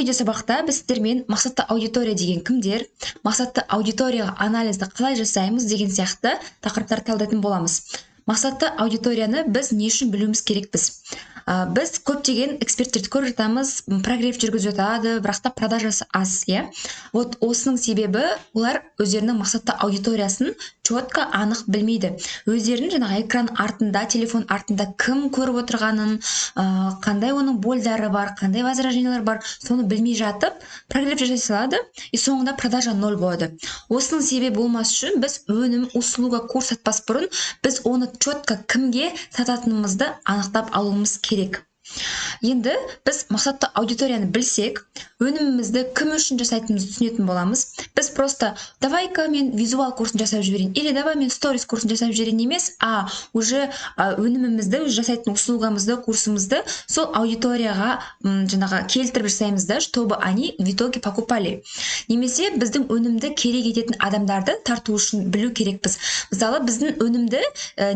Видеосабақта біз сіздермен мақсатты аудитория деген кімдер, мақсатты аудиторияға анализді қалай жасаймыз деген сияқты тақырыптарды талдайтын боламыз. Мақсатты аудиторияны біз не үшін білуіміз керекпіз? Біз көптеген эксперттерді көріп жатамыз, прогрев жүргізіп жатады, бірақ та продажасы аз, иә. Вот осының себебі: олар өздерінің мақсатты аудиториясын четко, анық білмейді. Өздерінің жаңағы экран артында, телефон артында кім көріп отырғанын, қандай оның больдары бар, қандай возражениялар бар, соны білмей жатып прогрев жасай салады, и соңында продажа ноль болады. Осының себебі болмас үшін біз өнім, услуга, курс сатпас бұрын біз оны четко кімге сататынымызды анықтап алуымыз керек. Енді біз мақсатты аудиторияны білсек, өнімімізді кім үшін жасайтынымызды түсінетін боламыз. Біз просто «давай-ка мен визуал курсын жасап жіберейін» или «давай мен сторис курсын жасап жіберейін» емес, а уже өнімімізді, уже жасайтын услугамызды, курсымызды сол аудиторияға жаңағы келтіріп жасаймыз да, чтобы они в итоге покупали. Немесе біздің өнімді керек ететін адамдарды тарту үшін білу керекпіз. Мысалы, біздің өнімді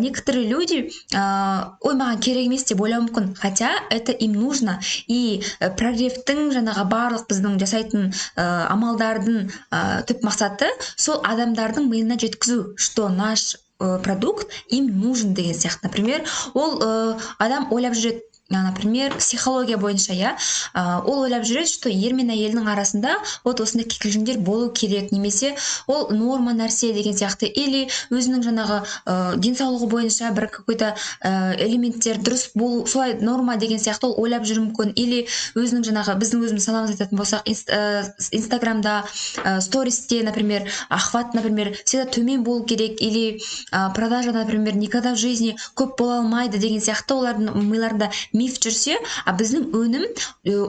некоторые люди «ой, маған керек емес» деп ойлауы мүмкін, хотя это им нужно. И прогревтің, жаңағы барлық біздің жасайтын амалдардың түп мақсаты — сол адамдардың миына жеткізу, что наш продукт им нужен деген сияқты. Например, ол адам ойлап жүреді, например, психология бойынша, иә, ол ойлап жүреді, что ер мен әйелдің арасында вот осындай кикілжіңдер болу керек немесе ол норма нәрсе деген сияқты, или өзінің жаңағы денсаулығы бойынша бір какой-то элементтер дұрыс болу, солай норма деген сияқты ол ойлап жүруі мүмкін. Или өзінің жаңағы, біздің өзіміз саламызды айтатын болсақ, инстаграмда, стористе, например, охват, например, всегда төмен болу керек или продажа, например, никогда в жизни көп бола алмайды деген сияқты олардың миларында миф жүрсе, а біздің өнім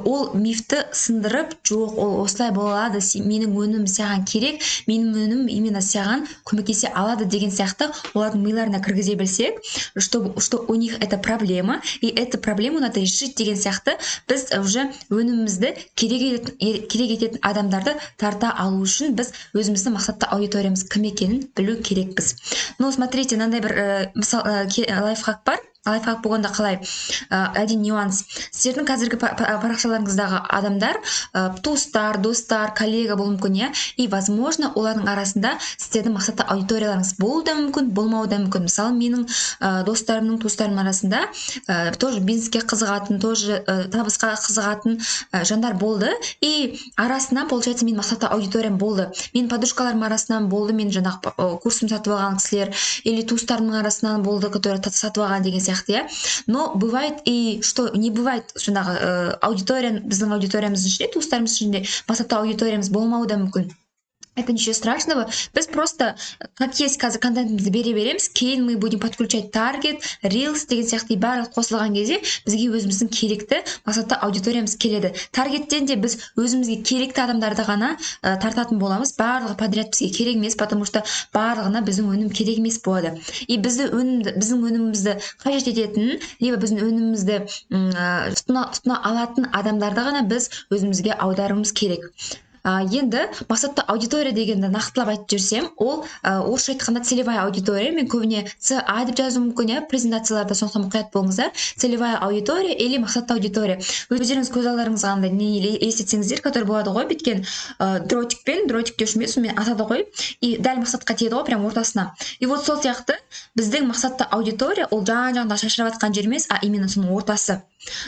ол мифті сындырып, жоқ, ол осылай бола алады, менің өнімім саған керек, менің өнімім именно саған көмектесе алады деген сияқты олардың миларына кіргізе білсек, что у них это проблема и эту проблему надо решить деген сияқты, біз уже өнімімізді керек ететін адамдарды тарта алу үшін біз өзіміздің мақсатты аудиториямыз кім екенін білу керекпіз. Ну, смотрите, мынандай бір мысал, лайфхак бар. Лайфхак болғанда қалай, один нюанс: сіздердің қазіргі парақшаларыңыздағы адамдар туыстар, достар, коллега болуы мүмкін, иә. И, возможно, олардың арасында сіздердің мақсатты аудиторияларыңыз болуы да мүмкін, болмауы да мүмкін. Мысалы, менің достарымның, туыстарымның арасында тоже бизнеске қызығатын, тоже табысқа қызығатын жандар болды. И арасынан, получается, менің мақсатты аудиториям болды. Менің подружкаларым арасынан болды, мен жаңағы курсымды сатып алған кісілер, или туыстарымның арасынан болды, которые сатып алған деген сияқты, иә. Но бывает и что не бывает. Жаңағы аудитория, біздің аудиториямыздың ішінде, туыстарымыздың ішінде мақсатты аудиториямыз болмауы да мүмкін. Это ничего страшного. Біз просто как есть қазір контентімізді бере береміз. Кейін мы будем подключать таргет, рилс деген сияқты, и барлығы қосылған кезде бізге өзіміздің керекті мақсатты аудиториямыз келеді. Таргеттен де біз өзімізге керекті адамдарды ғана тартатын боламыз. Барлығы подряд бізге керек емес, потому что барлығына біздің өнім керек емес болады. И бізді өнімді, біздің өнімімізді қажет ететін либо біздің өнімімізді тұтына алатын адамдарды ғана біз өзімізге аударуымыз керек. Енді мақсатты аудитория дегенді нақтылап айтып жіберсем, ол орысша айтқанда целевая аудитория. Мен көбіне ЦА деп жазуым мүмкін, иә, презентацияларда, сондықтан мұқият болыңыздар. Целевая аудитория или мақсатты аудитория. Өздеріңіз көз алдарыңызға андай не елестетсеңіздер, который болады ғой, бүйткен дротикпен, дротик деуші ме, сонымен атады ғой, и дәл мақсатқа тиеді ғой, прям ортасына. И вот сол сияқты біздің мақсатты аудитория ол жан жағында шашырап жатқан жер емес, а именно соның ортасы.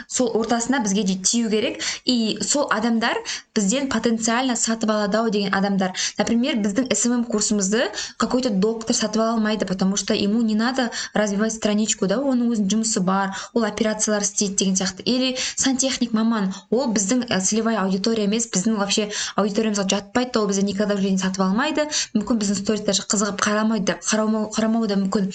Сол ортасына бізге де тию керек. И сол адамдар бізден потенциально сатып алады ау деген адамдар. Например, біздің СММ курсымызды какой-то доктор сатып ала алмайды, потому что ему не надо развивать страничку да, оның өзінің жұмысы бар, ол операциялар істейді деген сияқты. Или сантехник маман, ол біздің целевая аудитория емес, біздің вообще аудиториямызға жатпайды. Ол бізден никогда в жизни сатып алмайды мүмкін, біздің сторис даже қызығып қарамайды, қарамауы да мүмкін.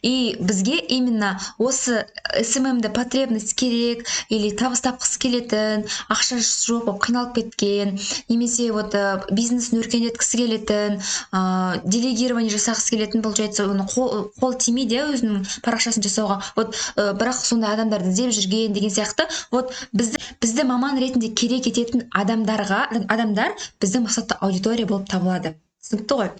И бізге именно осы СММ-ді потребность керек или табыс тапқысы келетін, ақшасы жоқ болып қиналып кеткен немесе вот бизнесін өркендеткісі келетін, делегирование жасағысы келетін, получается, оны қол тимейді, иә, өзінің парақшасын жасауға. Вот бірақ сондай адамдарды іздеп жүрген деген сияқты. Вот бізді маман ретінде керек ететін адамдарға, адамдар біздің мақсатты аудитория болып табылады. Түсінікті ғой?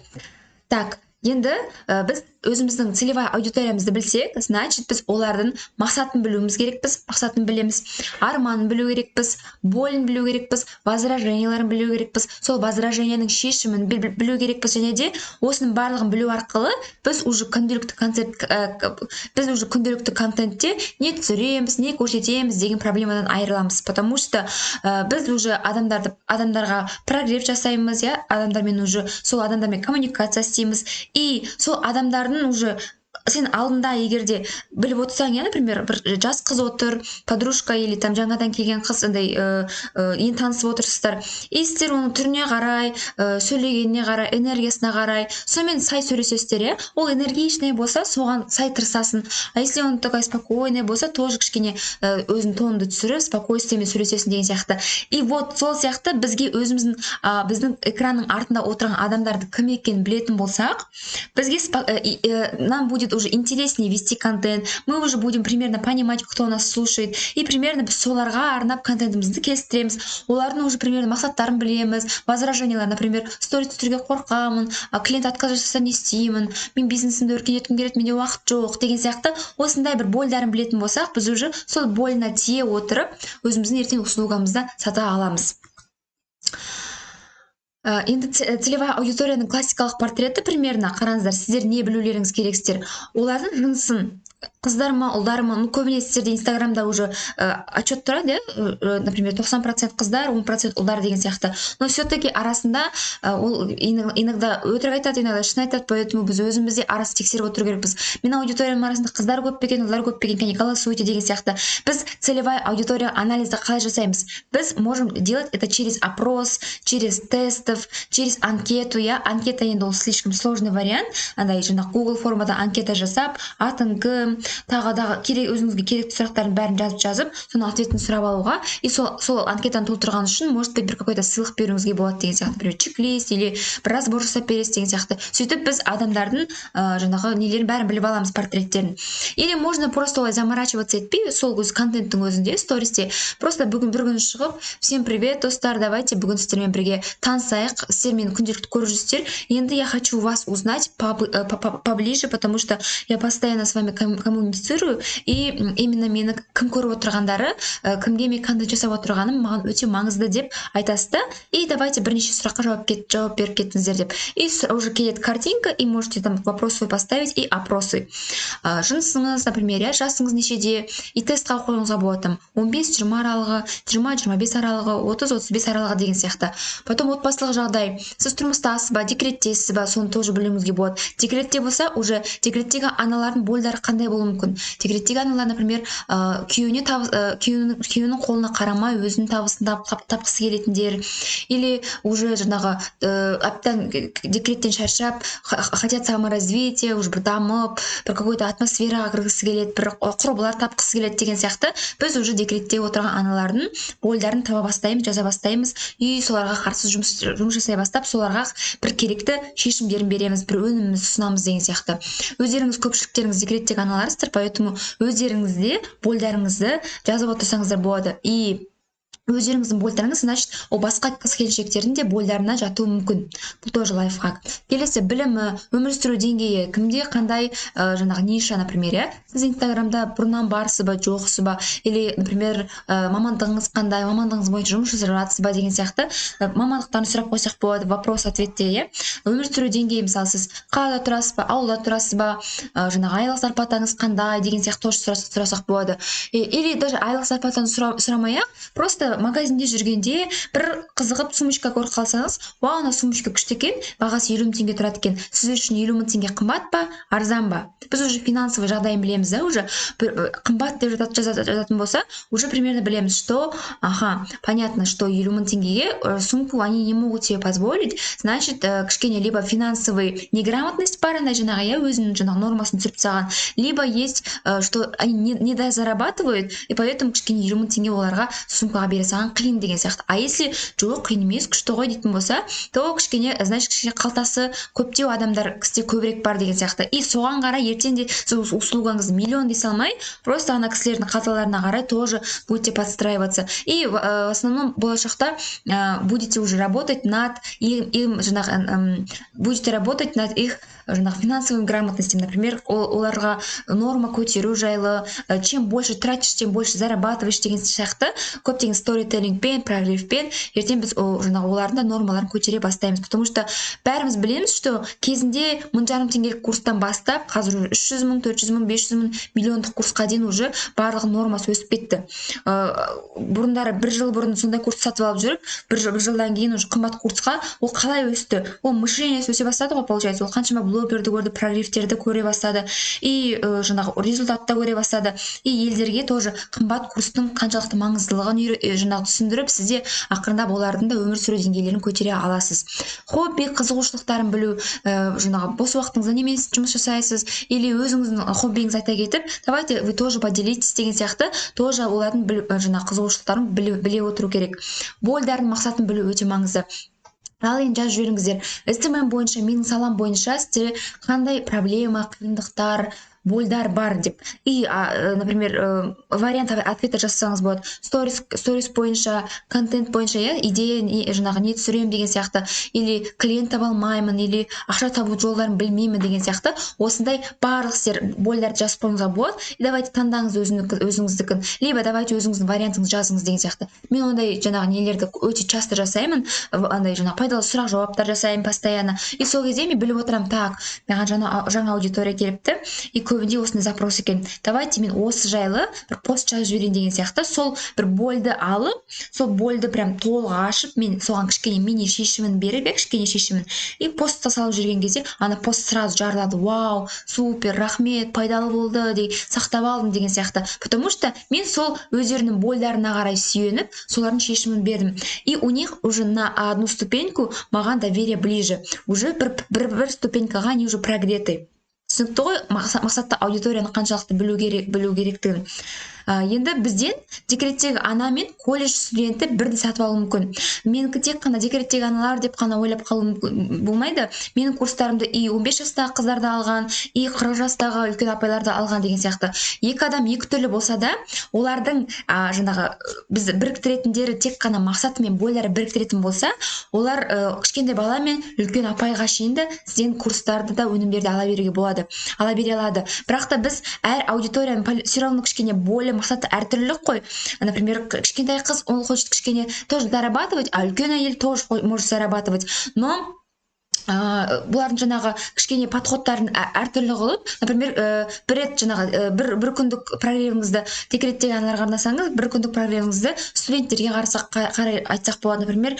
Так, енді біз Өзіміздің целевая аудиториямызды білсек, значит, біз олардың мақсатын білуіміз керекпіз. Мақсатын білеміз, арманын білу керекпіз, болін білу керекпіз, возраженияларын білу керекпіз, сол возраженияның шешімін білу керекпіз. Және де осының барлығын білу арқылы біз уже күнделікті контентте не түсіреміз, не көрсетеміз деген проблемадан айырыламыз, потому что біз уже адамдарға прогрев жасаймыз, иә, адамдармен уже, сол адамдармен коммуникация істейміз. И сол адамдардың уже сен алдында егер де біліп отырсаң, иә, например, бір жас қыз отыр, подружка или там жаңадан келген қыз, андай енді танысып отырсыздар, и сіздер оның түріне қарай, сөйлегеніне қарай, энергиясына қарай, сонымен сай сөйлесесіздер, иә. Ол энергичный болса, соған сай тырысасың, а если он такой спокойный болса, тоже кішкене өзінің тоныңды түсіріп, спокойствиемен сөйлесесің деген сияқты. И вот сол сияқты бізге өзіміздің біздің экранның артында отырған адамдарды кім екенін білетін болсақ, бізге нам будет уже интереснее вести контент, мы уже будем примерно понимать, кто нас слушает, и примерно біз соларға арнап контентімізді келістіреміз, олардың уже примерно мақсаттарын білеміз, возражениялар, например, сторис түсіруге қорқамын, клиент отказ жасаса, не істеймін, мен бизнесімді өркендеткім келеді, менде уақыт жоқ деген сияқты. Осындай бір больдарын білетін болсақ, біз уже сол болына тие отырып, өзіміздің ертең услугамызды сата аламыз. Енді целевая аудиторияның классикалық портреті примерно. Қараңыздар, сіздер не білулеріңіз керексіздер? Олардың жынысын: қыздар ма, ұлдар ма? Ну, көбіне сіздерде Инстаграмда уже отчет тұрады, иә, например, 90% қыздар, 10% ұлдар деген сияқты. Но все таки арасында ол иногда өтірік айтады, иногда шын айтады, поэтому біз өзіміз де арасын тексеріп отыру керекпіз: менің аудиториямның арасында қыздар көп пе екен, ұлдар көп пе екен, кәне, голосуйте деген сияқты. Біз целевая аудитория анализді қалай жасаймыз? Біз можем делать это через опрос, через тестов, через анкету, иә. Анкета енді ол слишком сложный вариант, андай жаңағы Google формада анкета жасап, атың кім, тағы да керек, өзіңізге керекті сұрақтардың бәрін жазып жазып, соның ответін сұрап алуға. И сол анкетаны толтырған үшін, может быть, бір какой то сыйлық беруіңізге болады деген сияқты, например, чек лист или бір разбор жасап бересіз деген сияқты. Сөйтіп біз адамдардың жаңағы нелерін бәрін біліп аламыз, портреттерін. Или можно просто олай заморачиваться етпей, сол өз контенттің өзінде, стористе просто бүгін бір күн шығып: «Всем привет, достар, давайте бүгін сіздермен бірге танысайық, сіздер мені күнделікті көріп жүрсіздер, енді я хочу вас узнать поближе, потому что я постоянно с вами коммуницирую, и именно мені кім көріп отырғандары, кімге мен контент жасап отырғаным маған өте маңызды», — деп айтасыз да. «И давайте бірнеше сұраққа жауап беріп кеттіңіздер», — деп. И уже келеді картинка, и можете там вопрос свой поставить и опросы: жынысыңыз, например, иә, жасыңыз нешеде. И тестқа қоюыңызға болады, там 15-20 аралығы, 20-25 аралығы, 30-35 аралығы деген сияқты. Потом отбасылық жағдай: сіз тұрмыстасыз ба, декреттесіз ба, соны тоже білуіңізге болады. Декретте болса, уже декреттегі аналардың больдары қандай болуы мүмкін? Декреттегі аналар, например, күйеуіне табыс, күйеуінің қолына қарамай, өзінің табысын тапқысы келетіндер, или уже жаңағы әбден декреттен шаршап, хотят саморазвития, уже бір дамып, бір какой то атмосфераға кіргісі келеді, бір құрбылар тапқысы келеді деген сияқты. Біз уже декретте отырған аналардың больдарын таба бастаймыз, жаза бастаймыз и соларға қарсы жұмыс жасай бастап, соларға бір керекті шешімдерін береміз, бір өнімімізді ұсынамыз деген сияқты. Өздеріңіз, көпшіліктеріңіз декреттегі аналарсыздар, поэтому өздеріңіз де больдарыңызды жазып отырсаңыздар болады. И өздеріңіздің больдарыңыз, значит, ол басқа қыз келіншектердің де больдарына жатуы мүмкін. Бұл тоже лайфхак. Келесі: білімі, өмір сүру деңгейі, кімде қандай, жаңағы ниша, например, иә, сіз Инстаграмда бұрыннан барсыз ба, жоқсыз ба, или, например, мамандығыңыз қандай, мамандығыңыз бойынша жұмыс жасап жатсыз ба деген сияқты, мамандықтарын сұрап қойсақ болады вопрос ответте, иә. Өмір сүру деңгейі, мысалы, сіз қалада тұрасыз ба, ауылда тұрасыз ба, жаңағы айлық зарплатаңыз қандай деген сияқты тоже сұрасақ болады. Или даже айлық зарплатаны сұрамай ақ, просто магазинде жүргенде бір қызығып сумочка көріп қалсаңыз: «Вау, ана сумочка күшті екен, бағасы 50 000 теңге тұрады екен, сіз үшін 50 000 теңге қымбат па, арзан ба?» Біз уже финансовый жағдайын білеміз да. Уже қымбат деп жазатын болса, уже примерно білеміз, что аха, понятно, что 50 000 теңгеге сумку они не могут себе позволить, значит, кішкене либо финансовый неграмотность бар, андай жаңағы, иә, өзінің жаңағы нормасын түсіріп тастаған, либо есть, что они не дозарабатывают, и поэтому кішкене 50 000 теңге оларға сумкаға бере алмай жатыр деген сияқты. доверие саған қиын деген сияқты. А если «жоқ, қиын емес, күшті ғой» дейтін болса, то кішкене, значит, кішкене қалтасы көптеу адамдар кісіде көбірек бар деген сияқты. И соған қарай ертең де сіз услугаңызды миллион дей салмай, просто ана кісілердің қалталарына қарай тоже будете подстраиваться. И в основном болашақта будете уже работать над им, жаңағы, будете работать над их жаңағы финансовой грамотностью. Например, оларға норма көтеру жайлы, чем больше тратишь, тем больше зарабатываешь деген сияқты көптеген сторителлингпен, прогревпен ертең біз ол жаңағы олардың да нормаларын көтере бастаймыз. Потому что бәріміз білеміз, что кезінде 1500 теңгелік курстан бастап, қазір уже 300 000, 400 000, 500 000, миллиондық курсқа дейін уже барлығы нормасы өсіп кетті. Бұрындары бір жыл бұрын сондай курс сатып алып жүріп, бір жылдан кейін уже қымбат курсқа ол қалай өсті? Ол мышлениесі өсе бастады ғой, получается. Ол қаншама блогерді көрді, прогревтерді көре бастады и жаңағы результатты көре бастады. И елдерге тоже қымбат курстың қаншалықты маңыздылығын жаңағы түсіндіріп, сізде ақырындап олардың да өмір сүру деңгейлерін көтере аласыз. Хобби, қызығушылықтарын білу, жаңағы бос уақытыңызда немен жұмыс жасайсыз или өзіңіздің хоббиіңізді айта кетіп, «давайте вы тоже поделитесь» деген сияқты, тоже олардың жаңағы қызығушылықтарын біле отыру керек. Больдардың мақсатын білу өте маңызды. Ал енді жазып жіберіңіздер: СММ бойынша, менің салам бойынша сізде қандай проблема, қиындықтар, больдар бар деп. И например, вариант ответа жазсаңыз болады: сторис бойынша, контент бойынша, иә, идея, жаңағы не түсіремін деген сияқты, или клиент таба алмаймын, или ақша табу жолдарын білмеймін деген сияқты. Осындай барлық сіздер больдарды жазып қоюыңызға болады. И давайте таңдаңыз өзіңіздікін, либо давайте өзіңіздің вариантыңызды жазыңыз деген сияқты. Мен ондай жаңағы нелерді өте часто жасаймын, андай жаңағы пайдалы сұрақ жауаптар жасаймын постоянно. И сол кезде мен біліп отырамын: так, маған жаңа аудитория келіпті и көбінде осындай запрос екен, давайте мен осы жайлы бір пост жазып жіберейін деген сияқты. Сол бір больді алып, сол больді прям толық ашып, мен соған кішкене мини шешімін беріп, иә, кішкене шешімін, и постта салып жіберген кезде ана пост сразу жарылады: «Вау, супер, рахмет, пайдалы болды», деген, «сақтап алдым» деген сияқты. Потому что мен сол өздерінің больдарына қарай сүйеніп, солардың шешімін бердім, и у них уже на одну ступеньку маған доверие ближе, уже бір ступенькаға они уже прогреты. Түсінікті ғой мақсатты аудиторияны қаншалықты білу керек, білу керектігін? Енді бізден декреттегі ана мен колледж студенті бірдей сатып алуы мүмкін. Менікі тек қана декреттегі аналар деп қана ойлап қалу мүмкін болмайды. Менің курстарымды и 15 жастағы қыздар да алған, и 40 жастағы үлкен апайлар да алған деген сияқты. Екі адам екі түрлі болса да, олардың жаңағы біз біріктіретіндері тек қана мақсаты мен бойлары біріктіретін болса, олар кішкентай бала мен үлкен апайға шейін де сізден курстарды да, өнімдерді ала беруге болады, ала бере алады. Бірақ та біз әр аудиторияны все равно кішкене более мақсаты әртүрлі қой. Например, кішкентай қыз, он хочет кішкене тоже зарабатывать, а үлкен әйел тоже может зарабатывать, но бұлардың жаңағы кішкене подходтарын әртүрлі қылып, например, бір рет жаңағы бір күндік прогревіңізді декреттегі аналарға арнасаңыз, бір күндік прогревіңізді студенттерге қарасақ, қарай айтсақ болады. Например,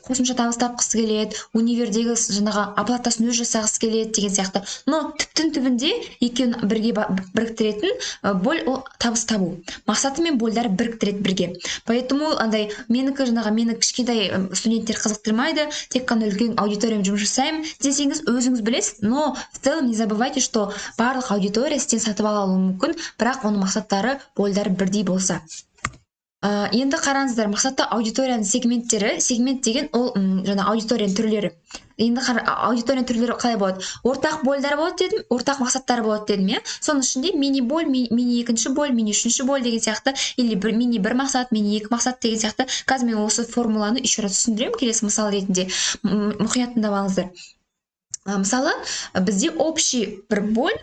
қосымша табыс тапқысы келеді, универдегі жаңағы оплатасын өзі жасағысы келеді деген сияқты. Но түптің түбінде екеуін бірге біріктіретін боль ол табыс табу. Мақсаты мен больдары біріктіреді бірге. Поэтому андай менікі жаңағы мені кішкентай студенттер қызықтырмайды, тек қана үлкен аудиториямен жұмыс жасаймын десеңіз, өзіңіз білесіз. Но в целом не забывайте, что барлық аудитория сізден сатып ала алуы мүмкін, бірақ оның мақсаттары, больдары бірдей болса. Енді қараңыздар, мақсатты аудиторияның сегменттері. Сегмент деген ол жаңа аудиторияның түрлері. Енді аудиторияның түрлері қалай болады? Ортақ больдар болады дедім, ортақ мақсаттары болады дедім, иә. Соның ішінде мини боль, мини екінші боль, мини үшінші боль деген сияқты, или бір мини бір мақсат, мини екі мақсат деген сияқты. Қазір мен осы формуланы еще раз түсіндіремін келесі мысал ретінде. Мұқият тыңдап алыңыздар. Мысалы, бізде общий бір боль,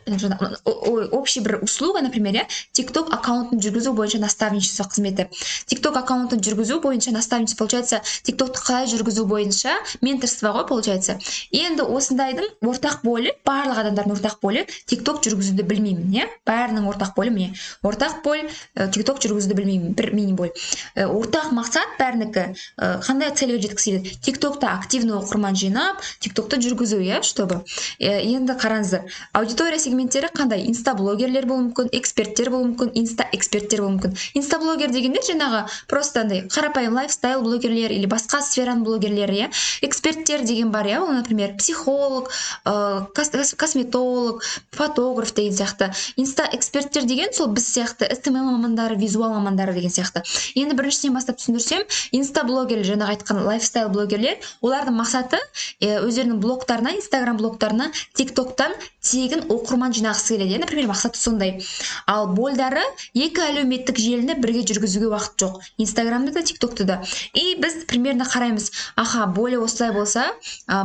ой, общий бір услуга, например, иә, ТикТок аккаунтын жүргізу бойынша наставничество қызметі. ТикТок аккаунтын жүргізу бойынша наставничество, получается, ТикТокты қалай жүргізу бойынша менторство ғой, получается. Енді осындайдың ортақ болі, барлық адамдардың ортақ болі «ТикТок жүргізуді білмеймін», иә. Бәрінің ортақ болі, міне, ортақ боль «ТикТок жүргізуді білмеймін», бір мини боль. Ортақ мақсат бәрінікі қандай цельге жеткісі келеді? ТикТокта активный оқырман жинап, ТикТокты жүргізу, иә, Чтобы енді қараңыздар, аудитория сегменттері қандай? Инстаблогерлер болуы мүмкін, эксперттер болуы мүмкін, инста эксперттер болуы мүмкін. Инстаблогер дегендер жаңағы просто андай қарапайым лайфстайл блогерлер или басқа сфераның блогерлері, иә. Эксперттер деген бар, иә, ол, например, психолог, косметолог, фотограф деген сияқты. Инста эксперттер деген сол біз сияқты СММ мамандары, визуал мамандары деген сияқты. Енді біріншіден бастап түсіндірсем, инстаблогерлер, жаңағы айтқан лайфстайл блогерлер, олардың мақсаты өздерінің блогтарына, Инстаграм блогтарына Тик Токтан тегін оқырман жинағысы келеді, иә, например, мақсаты сондай. Ал больдары: екі әлеуметтік желіні бірге жүргізуге уақыт жоқ, Инстаграмды да, Тик Токты да. И біз примерно қараймыз: аха, более осылай болса,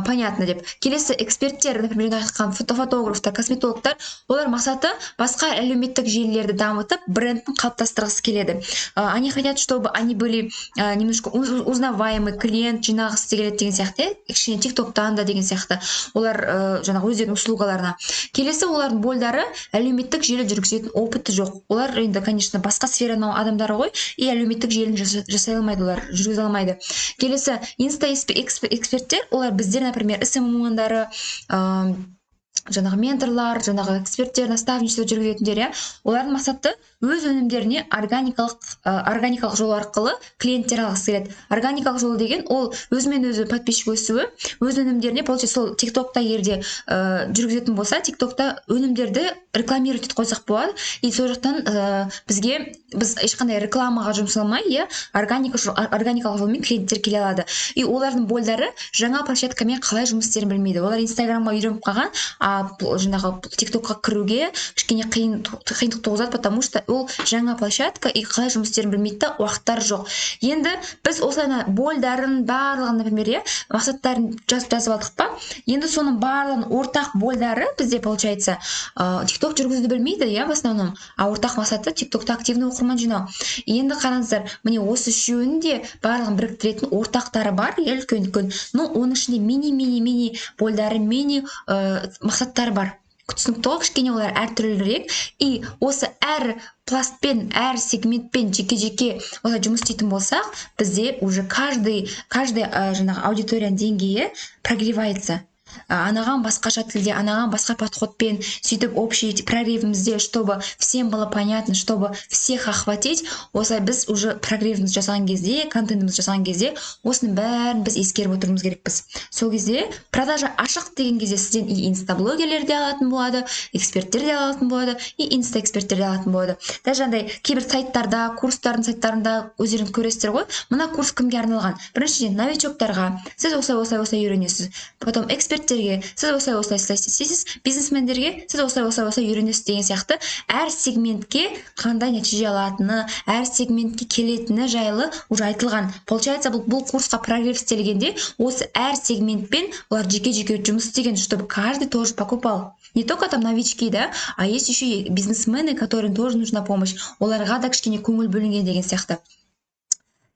понятно деп. Келесі эксперттер, например, жаңағы айтқан фотографтар, косметологтар, олар мақсаты басқа әлеуметтік желілерді дамытып, брендін қалыптастырғысы келеді. Они хотят, чтобы они были немножко узнаваемый, клиент жинағысы келеді деген сияқты, иә, кішкене Тик Токтан да деген сияқты, олар жаңағы өздерінің услугаларына. Келесі олардың больдары: әлеуметтік желі жүргізетін опыты жоқ. Олар енді, конечно, басқа сфераның адамдары ғой, и әлеуметтік желіні жасай алмайды, олар жүргізе алмайды. Келесі инста эксперттер, олар біздер, например, СММ мамандары, жаңағы менторлар, жаңағы эксперттер, наставничество жүргізетіндер, иә. Олардың мақсаты өз өнімдеріне органикалық жол арқылы клиенттер алғысы келеді. Органикалық жол деген ол өзімен өзі подписчик өсуі, өз өнімдеріне. Получается, сол Тик Токта егер де жүргізетін болса, Тик Токта өнімдерді рекламировать етіп қойсақ болады, и сол жақтан бізге, біз ешқандай рекламаға жұмсалмай, иә, органикалық жолмен клиенттер келе алады. И олардың больдары: жаңа площадкамен қалай жұмыс істерін білмейді. Олар Инстаграмға үйреніп қалған, а жаңағы Тик Токқа кіруге кішкене қиындық туғызады, потому что ол жаңа площадка, и қалай жұмыс істерін білмейді да, уақыттары жоқ. Енді біз осылай больдарын барлығын, например, иә, мақсаттарын жазып алдық па? Енді соның барлығының ортақ больдары бізде, получается, Тик Ток жүргізуді білмейді, иә, в основном, а ортақ мақсаты Тик Токта активный оқырман жинау. Енді қараңыздар, міне, осы үшеуінің де барлығын біріктіретін ортақтары бар, иә, үлкен үлкен, но оның ішінде мини мини мини больдары, мини мақсаттары бар. Түсінікті ғой? Кішкене олар әртүрлірек. И осы әр пластпен, әр сегментпен жеке жеке олай жұмыс істейтін болсақ, бізде уже каждый жаңағы аудиторияның деңгейі прогревается, анаған басқаша тілде, анаған басқа подходпен. Сөйтіп общий прогревімізде, чтобы всем было понятно, чтобы всех охватить, осылай біз уже прогревімізді жасаған кезде, контентімізді жасаған кезде осының бәрін біз ескеріп отыруымыз керекпіз. Сол кезде продажа ашық деген кезде сізден и инстаблогерлер де алатын болады, эксперттер де алатын болады, и инста эксперттер де алатын болады. Даже андай кейбір сайттарда, курстардың сайттарында өздеріңіз көресіздер ғой, мына курс кімге арналған? Біріншіден, новичоктарға: сіз осылай, осылай, осылай үйренесіз. Потом эксперттерге: сіз осылай, осылай, осылай істейсіз. Бизнесмендерге: сіз осылай, осылай, осылай үйренесіз деген сияқты. Әр сегментке қандай нәтиже алатыны, әр сегментке келетіні жайлы уже айтылған. Получается, бұл курсқа прогрев істелгенде, осы әр сегментпен олар жеке жеке жұмыс істеген, чтобы каждый тоже покупал. Не только там новички, да, а есть еще и бизнесмены, которым тоже нужна помощь, оларға да кішкене көңіл бөлінген деген сияқты.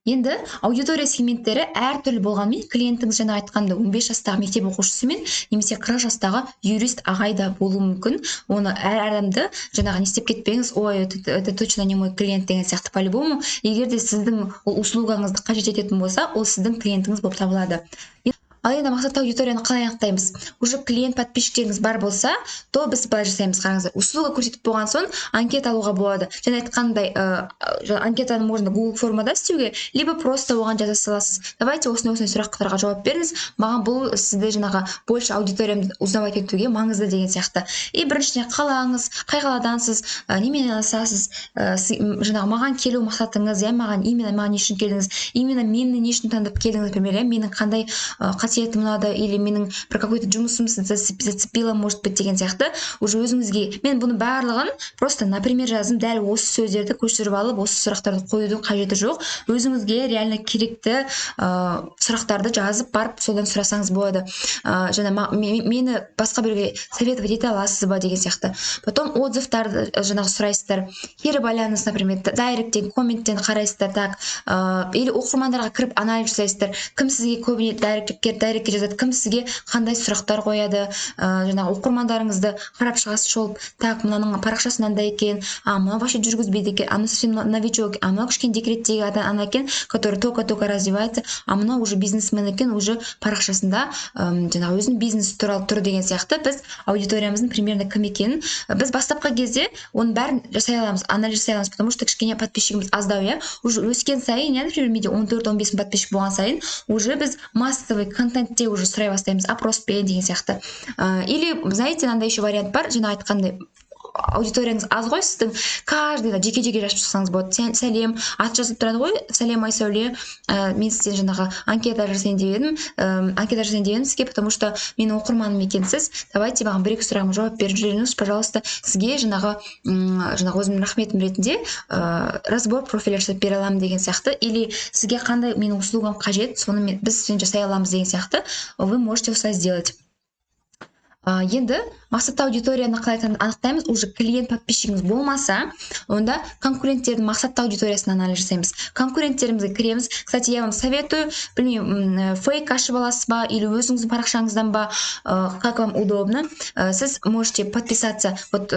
Енді аудитория сегменттері әртүрлі болғанымен, клиентіңіз жаңа айтқандай 15 жастағы мектеп оқушысы мен немесе 40 жастағы юрист ағай да болуы мүмкін. Оны әр адамды жаңағы не істеп кетпеңіз: «Ой, это точно не мой клиент» деген сияқты. По любому, егер де сіздің ол услугаңызды қажет ететін болса, ол сіздің клиентіңіз болып табылады. Ал енді мақсатты аудиторияны қалай анықтаймыз? Уже клиент, подписчиктеріңіз бар болса, то біз былай жасаймыз. Қараңыздар, услуга көрсетіп болған соң, анкета алуға болады. Жаңа айтқандай, анкетаны можно Google формада істеуге, либо просто оған жаза саласыз: «Давайте осындай, осындай сұрақтарға жауап беріңіз маған, бұл сізді жаңағы больше аудиториямды узнавать етуге маңызды» деген сияқты. И біріншіден, қалаңыз, қай қаладансыз, немен айналысасыз, жаңағы маған келу мақсатыңыз, иә, маған именно, маған не үшін келдіңіз, именно мені не үшін таңдап келдіңіз, например, иә, менің қандай қасиетім ұнады или менің бір какой то жұмысым сізді зацепило, может быть, деген сияқты. Уже өзіңізге, мен бұның барлығын просто например жаздым, дәл осы сөздерді көшіріп алып, осы сұрақтарды қоюдың қажеті жоқ. Өзіңізге реально керекті сұрақтарды жазып барып, содан сұрасаңыз болады. Жаңа мені басқа біреуге советовать ете аласыз ба деген сияқты. Потом отзывтарды жаңағы сұрайсыздар, кері байланыс, например, директтен, комменттен қарайсыздар, так, или оқырмандарға кіріп анализ жасайсыздар, кім сізге көбіне директ Директке жазады, кім сізге қандай сұрақтар қояды. Жаңағы оқырмандарыңызды қарап шығасыз, шолып: так, мынаның парақшасы мынандай екен, а мынау вообще жүргізбейді екен, а мынау совсем новичок, а мынау кішкене декреттегі ана екен, который только только развивается, а мынау уже бизнесмен екен, уже парақшасында жаңағы өзінің бизнесі туралы тұр деген сияқты. Біз аудиториямыздың примерно кім екенін, біз бастапқы кезде оның бәрін жасай аламыз, анализ жасай аламыз, потому что кішкене подписчигіміз аздау, иә. Уже өскен сайын, иә, например, менде 14-15 мың подписчик болған сайын, уже біз массовый контентте уже сұрай бастаймыз опроспен деген сияқты. Или, знаете, мынандай еще вариант бар: жаңа айтқандай, аудиторияңыз аз ғой сіздің, каждыйға жеке жеке жазып шықсаңыз болады. Сәлем, аты жазылып тұрады ғой: «Сәлем, Айсәуле, мен сізден жаңағы анкета жасайын деп едім, анкета жасайын деп едім сізге, потому что менің оқырманым екенсіз. Давайте маған бір екі сұрағыма жауап беріп жіберіңізші, пожалуйста. Сізге жаңағы өзімнің рахметім ретінде разбор профиля жасап бере аламын» деген сияқты. Или «Сізге қандай менің услугам қажет, соны біз сізбен жасай аламыз» деген сияқты. Вы можете осылай сделать. Енді мақсатты аудиторияны қалай анықтаймыз? Уже клиент, подписчигіңіз болмаса, онда конкуренттердің мақсатты аудиториясын анализ жасаймыз. Конкуренттерімізге кіреміз. Кстати, я вам советую, білмеймін, фейк ашып аласыз ба или өзіңіздің парақшаңыздан ба, как вам удобно. Сіз можете подписаться, вот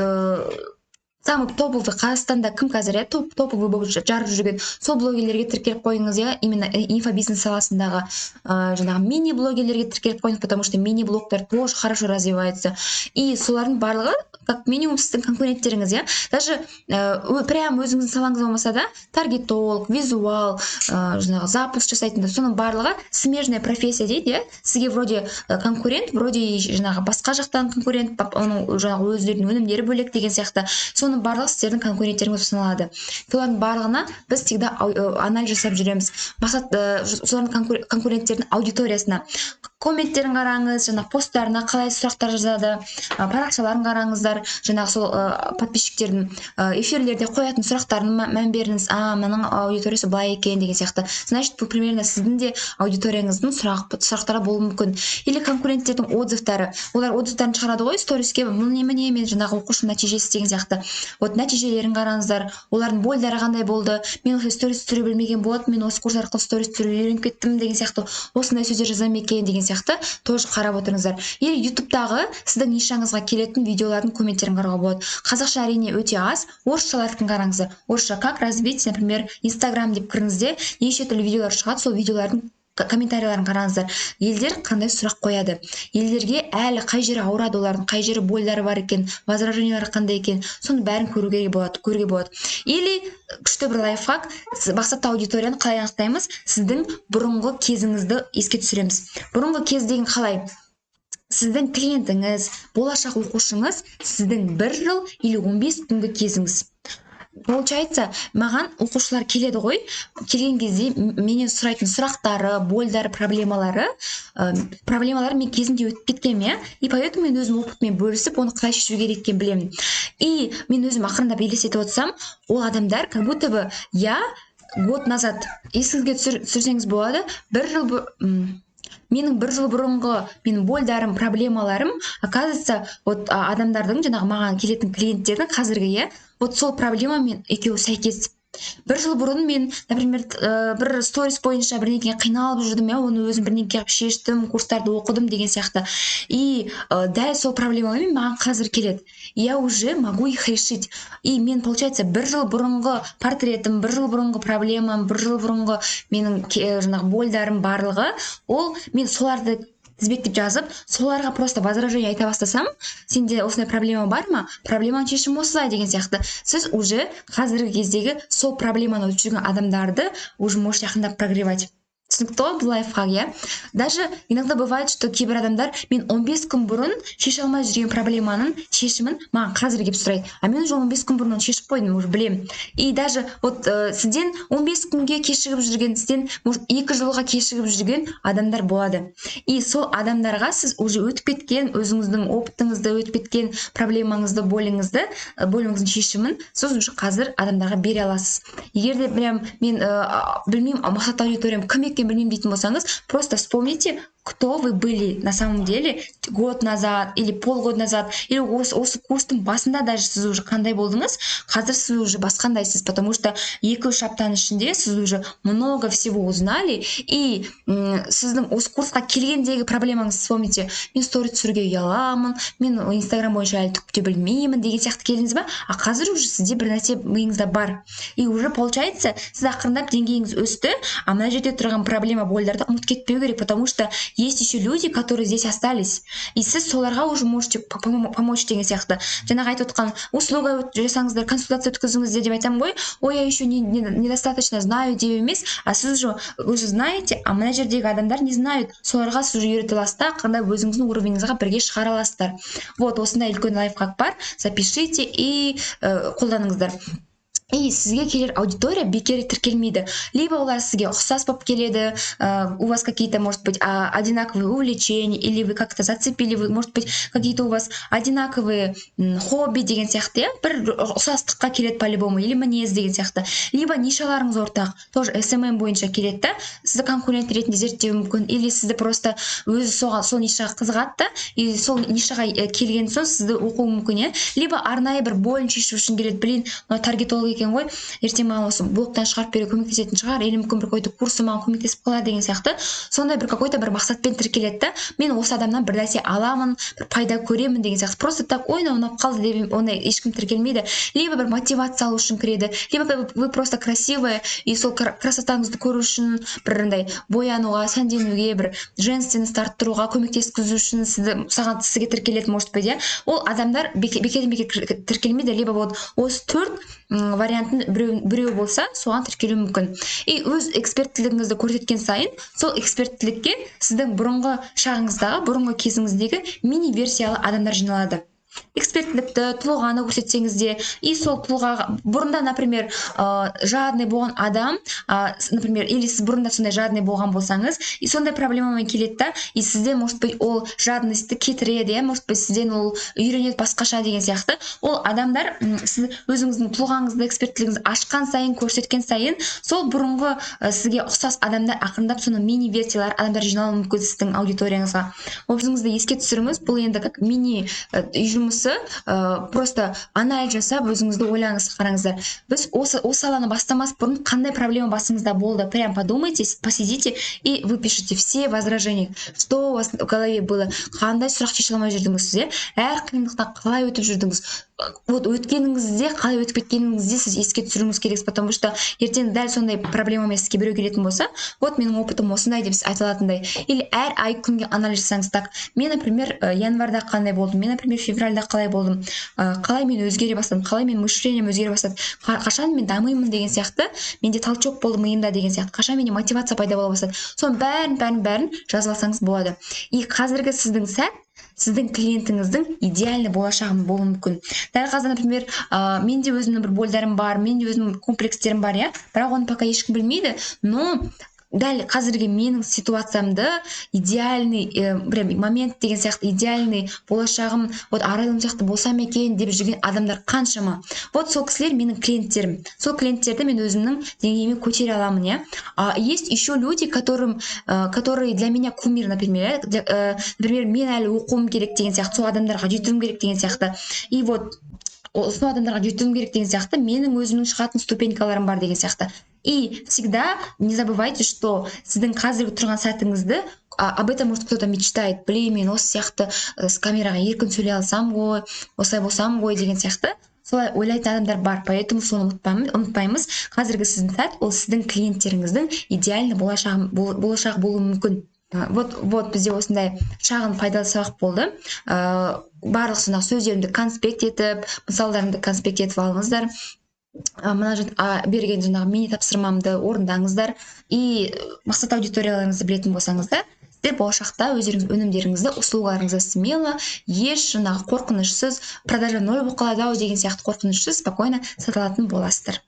самый топовый Қазақстанда кім қазір, иә, топовый болып жарып жүрген, сол блогерлерге тіркеліп қойыңыз, иә. Именно инфобизнес саласындағы жаңағы мини блогерлерге тіркеліп қойыңыз, потому что мини блогтар тоже хорошо развивается. И солардың барлығы как минимум сіздің конкуренттеріңіз, иә. Даже прям өзіңіздің салаңыз болмаса да, таргетолог, визуал, жаңағы запуск жасайтындар, соның барлығы смежная профессия дейді, иә. Сізге вроде конкурент, вроде жаңағы басқа жақтан конкурент, оның жаңағы өздерінің өнімдері бөлек деген сияқты. Соның барлығы сіздердің конкуренттеріңіз болып саналады. Солардың барлығына біз всегда анализ жасап жүреміз. Мақсат солардың, конкуренттердің аудиториясына комменттерін қараңыз, жаңағы посттарына қалай сұрақтар жазады, парақшаларын қараңыздар, жаңағы сол подписчиктердің эфирлерде қоятын сұрақтарына мән беріңіз. А, мынаның аудиториясы былай екен деген сияқты. Значит, бұл примерно сіздің де аудиторияңыздың сұрақтары болуы мүмкін. Или конкуренттердің отзывтары, олар отзывтарын шығарады ғой сториске: міне, міне, мен жаңағы оқушының нәтижесі деген сияқты. Вот нәтижелерін қараңыздар, олардың больдары қандай болды. «Мен осылай сторис түсіре білмеген болатынмын, мен осы курс арқылы сторис түсіруге үйреніп кеттім» деген сияқты, осындай сөздер жаза ма екен деген сияқты, тоже қарап отырыңыздар. Или Ютубтағы сіздің нишаңызға келетін видеолардың комменттерін қарауға болады. Қазақша, әрине, өте аз, орысшалардікін қараңыздар. Орысша «Как развить, например, Инстаграм» деп кіріңіз де, неше түрлі видеолар шығады. Сол видеолардың комментарийлерін қараңыздар: елдер қандай сұрақ қояды, елдерге әлі қай жері ауырады, олардың қай жері больдары бар екен, возражениялары қандай екен, соның бәрін көруге болады, көруге болады. Или күшті бір лайфхак: мақсатты аудиторияны қалай анықтаймыз? Сіздің бұрынғы кезіңізді еске түсіреміз. Бұрынғы кез деген қалай? Сіздің клиентіңіз, болашақ оқушыңыз сіздің бір жыл или 15 күнгі кезіңіз. Получается, маған оқушылар келеді ғой, келген кезде менен сұрайтын сұрақтары, больдары, проблемалары мен кезінде өтіп кеткенмін, иә. И поэтому мен өзім опытымен бөлісіп, оны қалай шешу керек екенін білемін. И мен өзім ақырындап елестетіп отырсам, ол адамдар как будто бы я год назад, есіңізге түсірсеңіз болады, бір жыл менің бір жыл бұрынғы менің больдарым, проблемаларым, оказывается, вот адамдардың, жаңағы маған келетін клиенттердің қазіргі, иә, вот сол проблемамен екеуі сәйкес. Бір жыл бұрын мен, например, бір сторис бойынша бірдеңеге қиналып жүрдім, иә, оны өзім бірдеңе қылып шештім, курстарды оқыдым деген сияқты. И дәл сол проблемамен маған қазір келеді, я уже могу их решить. И мен, получается, бір жыл бұрынғы портретім, бір жыл бұрынғы проблемам, бір жыл бұрынғы менің жаңағы больдарым, барлығы ол мен соларды тізбектеп жазып, соларға просто возражение айта бастасам: «Сенде осындай проблема бар ма? Проблеманың шешімі осылай» деген сияқты. Сіз уже қазіргі кездегі сол проблеманы өтіп жүрген адамдарды уже можете жақындап прогревать. Түсінікті ғой бұл лайфхак, иә? Даже иногда бывает, что кейбір адамдар мен 15 күн бұрын шеше алмай жүрген проблеманың шешімін маған қазір келіп сұрайды, а мен уже 15 күн бұрын оны шешіп қойдым, уже білемін. И даже вот сізден 15 күнге кешігіп жүрген, сізден, может, 2 жылға кешігіп жүрген адамдар болады. И сол адамдарға сіз уже өтіп кеткен өзіңіздің опытыңызды, өтіп кеткен проблемаңызды, боліңізді, боліңіздің шешімін сіз уже қазір адамдарға бере аласыз. Егер де прям мен білмеймін, мақсатты аудиториям кім екенін екенін білмеймін дейтін болсаңыз, просто вспомните, кто вы были на самом деле год назад или полгода назад, или осы курстың басында даже сіз уже қандай болдыңыз, қазір сіз уже басқандайсыз, потому что 2-3 аптаның ішінде сіз уже много всего узнали. И сіздің осы курсқа келгендегі проблемаңызды вспомните: мен сторис түсіруге ұяламын, мен Инстаграм бойынша әлі түк те білмеймін деген сияқты келдіңіз ба? А қазір уже сізде бір нәрсе миыңызда бар, и уже получается, сіз ақырындап деңгейіңіз өсті. А мына жерде тұрған проблема, больдарды ұмытып кетпеу керек, потому что есть еще люди, которые здесь остались, и сіз соларға уже можете помочь деген сияқты. Жаңағы айтып отқан услуга жасаңыздар, консультация өткізіңіздер деп айтамын ғой. Ой, я еще недостаточно знаю деп емес, а сіз уже знаете, а мына жердегі адамдар не знают. Соларға сіз уже үйрете аласыз да, ақырындап өзіңіздің уровеніңізге бірге шығара аласыздар. Вот осындай үлкен лайфхак бар, запишите и қолданыңыздар. И сізге келер аудитория бекер тіркелмейді: либо олар сізге ұқсас болып келеді, у вас какие-то, может быть, одинаковые увлечения, или вы как-то зацепили, вы, может быть, какие-то у вас одинаковые хобби деген сияқты, иә, бір ұқсастыққа келеді по-любому, или мінез деген сияқты, либо нишаларыңыз ортақ, тоже СММ бойынша келеді да, сізді конкурент ретінде зерттеуі мүмкін, или сізді просто өзі соған, сол нишаға қызығады да, и сол нишаға келген соң сізді оқуы мүмкін, иә. Либо арнайы бір болін шешу үшін келеді: блин, мынау таргетолог екен ғой, ертең маған осы блогтан шығарып беруге көмектесетін шығар, или мүмкін, бір какой-то курсы маған көмектесіп қалар деген сияқты. Сондай бір какой-то бір мақсатпен тіркеледі да, мен осы адамнан бір нәрсе аламын, бір пайда көремін деген сияқты. Просто так, ой, мынау ұнап қалды деп ондай ешкім тіркелмейді. Либо бір мотивация алу үшін кіреді, либо вы просто красивая, и сол красотаңызды көру үшін, бір андай боянуға, сәнденуге, бір женственность арттыруға көмектескізу үшін сізді, саған, сізге тіркеледі, может быть, иә. Ол адамдар бекерден бекер тіркелмейді. Либо вот осы төрт варианттың біреуі болса, соған тіркелуі мүмкін. И өз эксперттілігіңізді көрсеткен сайын сол эксперттілікке сіздің бұрынғы шағыңыздағы, бұрынғы кезіңіздегі мини версиялы адамдар жиналады. Эксперттілікті, тұлғаны көрсетсеңіз де, и сол тұлғаға бұрында, например, жадный болған адам, например, или сіз бұрында сондай жадный болған болсаңыз, и сондай проблемамен келеді да, и сізде, может быть, ол жадностьті кетіреді, иә, может быть, сізден ол үйренеді басқаша деген сияқты. Ол адамдар, сіз өзіңіздің тұлғаңызды, эксперттілігіңізді ашқан сайын, көрсеткен сайын, сол бұрынғы сізге ұқсас адамдар ақырындап, соның мини версиялары, адамдар жиналуы мүмкін сіздің аудиторияңызға. Өзіңізді еске түсіріңіз. Бұл енді как мини үй жұмысы, просто анализ жасап, өзіңізді ойлаңыз, қараңыздар: біз осы саланы бастамас бұрын қандай проблема басыңызда болды? Прям подумайте, посидите и выпишите все возражения, что у вас в голове было, қандай сұрақ шеше алмай жүрдіңіз сіз, иә, әр қиындықтан қалай өтіп жүрдіңіз, вот өткеніңізде қалай өтіп кеткеніңізде сіз еске түсіруіңіз керексіз, потому что ертең дәл сондай проблемамен сізге біреу келетін болса, вот менің опытым осындай деп сіз айта алатындай. Или әр ай, күнге анализ жасаңыз: так, мен, например, январьда қандай болдым, мен, например, февральда қалай болдым, қалай мен өзгере бастадым, қалай менің мышлением өзгере бастады, қашан мен дамимын деген сияқты, менде толчок болды миымда деген сияқты, қашан менде мотивация пайда бола бастады. Соның бәрін, бәрін, бәрін жазып алсаңыз болады. И қазіргі сіздің сәт сіздің клиентіңіздің идеальный болашағы болуы мүмкін. Дәл қазір, например, менде өзімнің бір больдарым бар, менде өзімнің комплекстерім бар, иә, бірақ оны пока ешкім білмейді. Но дәл қазіргі менің ситуациямды идеальный прям момент деген сияқты, идеальный болашағым, вот Арайлым сияқты болсам екен деп жүрген адамдар қаншама. Вот сол кісілер менің клиенттерім. Сол клиенттерді мен өзімнің деңгейіме көтере аламын, иә. А есть еще люди, которые для меня кумир, например, иә, например, мен әлі оқуым керек деген сияқты, сол адамдарға жетуім керек деген сияқты. И вот сол адамдарға жетуім керек деген сияқты, менің өзімнің шығатын ступенькаларым бар деген сияқты. И всегда не забывайте, что сіздің қазіргі тұрған сәтіңізді, об этом, может, кто-то мечтает: блин, мен осы сияқты с камераға еркін сөйлей алсам ғой, осылай болсам ғой деген сияқты. Солай ойлайтын адамдар бар. Поэтому соны ұмытпаймыз: қазіргі сіздің сәт ол сіздің клиенттеріңіздің идеальный болашағы болуы мүмкін. Вот бізде осындай шағын пайдалы сабақ болды. Барлық жаңағы сөздерімді конспект етіп, мысалдарымды конспект етіп алыңыздар. Мына берген жаңағы мини тапсырмамды орындаңыздар. И мақсат аудиторияларыңызды білетін болсаңыздар, сіздер болашақта өздеріңіз өнімдеріңізді, услугаларыңызды смело, еш жаңағы қорқынышсыз, продажа ноль болып қалады ау деген сияқты қорқынышсыз, спокойно сата алатын боласыздар.